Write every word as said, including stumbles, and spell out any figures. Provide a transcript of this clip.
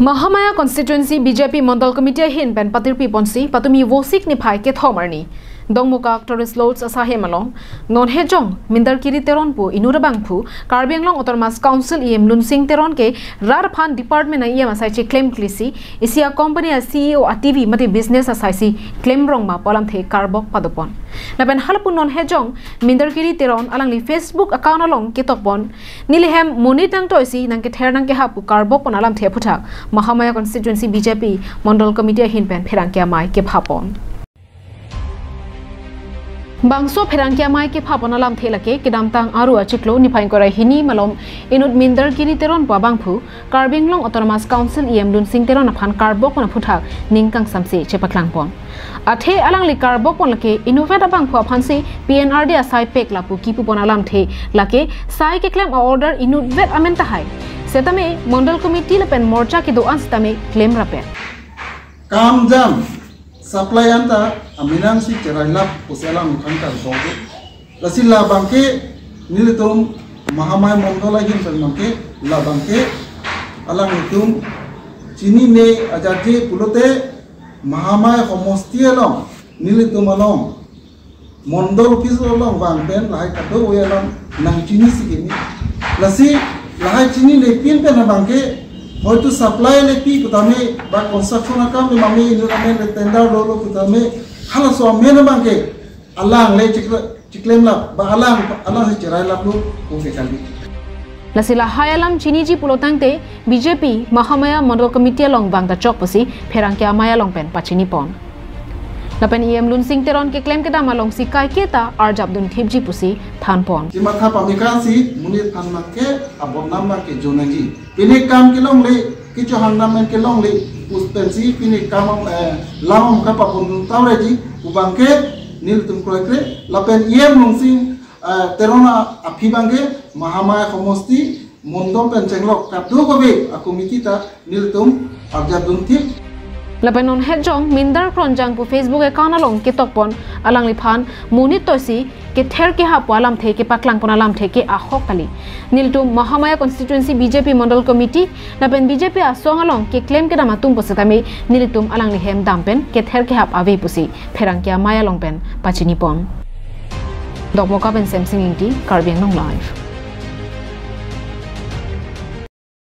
Mahamaya Constituency B J P Mondol Committee ahin pen patirpi ponsi patumi Vosik niphai kethom arni Dongmukak Tourist Lodge asaihem along non hejong Mindarkiri Teron pu inut abangphu Karbi Anglong Autonomous Council E M Lunsing Teron ke rat aphan department a-E M asai cheklem klisi isi a-company a-C E O a-T V mate business asai si klem rong ma pu alamthe karbok padopon. Lapen halapu non hejong Mindarkiri Teron alangli Facebook account along ketokpon, nelihem monit nangtoisi nangkether nangkehap pu karbok pon alamthe aphuthak Mahamaya Constituency B J P Mondol Committee ahin pen pherangke amei kephapon. Bangso pherangke amei kephapon alamthe lake kedamtang Aru achiklo niphai ingkoi ra hini malom inut Mindarkiri Teron pu abangphu Karbi Anglong Autonomous Council E M Lunsing Teron aphan karbok pon aphuthak ning kangsamse chepaklangpon. Athe alangli karbok pon lake inutvet abangphu aphansi P N R D asai pek lapu kipupon alamthe lake sai keklem a-order inutvet amen tahai. Setame Mondol Committee lapen morcha kedo-an setame klem rapet. Kam jam supply anta aminang si cherai lap pusi alam khan karbok. Lasi labangke nelitum Mahamaya Mondol ahin pen bangke labangke alanglitum chinine ajaje pulote Mahamaya homosti along nelitum along Mondol office along vang pen lahai kadokave alam nangchinisi keme. Lasi lahai chinine pin pen abangke hoitu supply le pi putame ba construction akam le mame inut amen le tender dolo putame halaso amen abangke alang le chikle-, chiklem lap ba alang, alang si cherai lap lo oke kali. Lasi lahai alam chiniji pulotangte B J P Mahamaya Mondol Committee along vang ta chok pusi pherangke amei along pen pachinipon. Lapen E M Lunsing Teron keklem kedam alongsi kaiketa arjap dunthipji pusi thanpon. Chimatha pamika si monit aphan bangke abodnam bangke jonangji. Pine kam kelongle kecho hangdam men kelongle pus pensi pine kam, eh, lam amka papon taureji pu bangke nelitum kroikre lapen E M Lunsing, eh, Teron aphi bangke Mahamaya homosti Mondol pen chenglok kadokave a-committee ta nelitum arjap dunthip. Lapen non hejong Mindar Kronjang pu Facebook account along ketokpon alangliphan monit toisi kether kehap pu alamthe kepaklangpon alamthe ke ahok kali. Nelitum Mahamaya Constituency B J P Mondol Committee lapen B J P asong along keklem kedam atum pu setame nelitum alangli hem dam pen kether kehap ave pusi pherangke amei along pen pachinipon. Dokmoka pen Semsing Ingti, Karbi Anglong Live.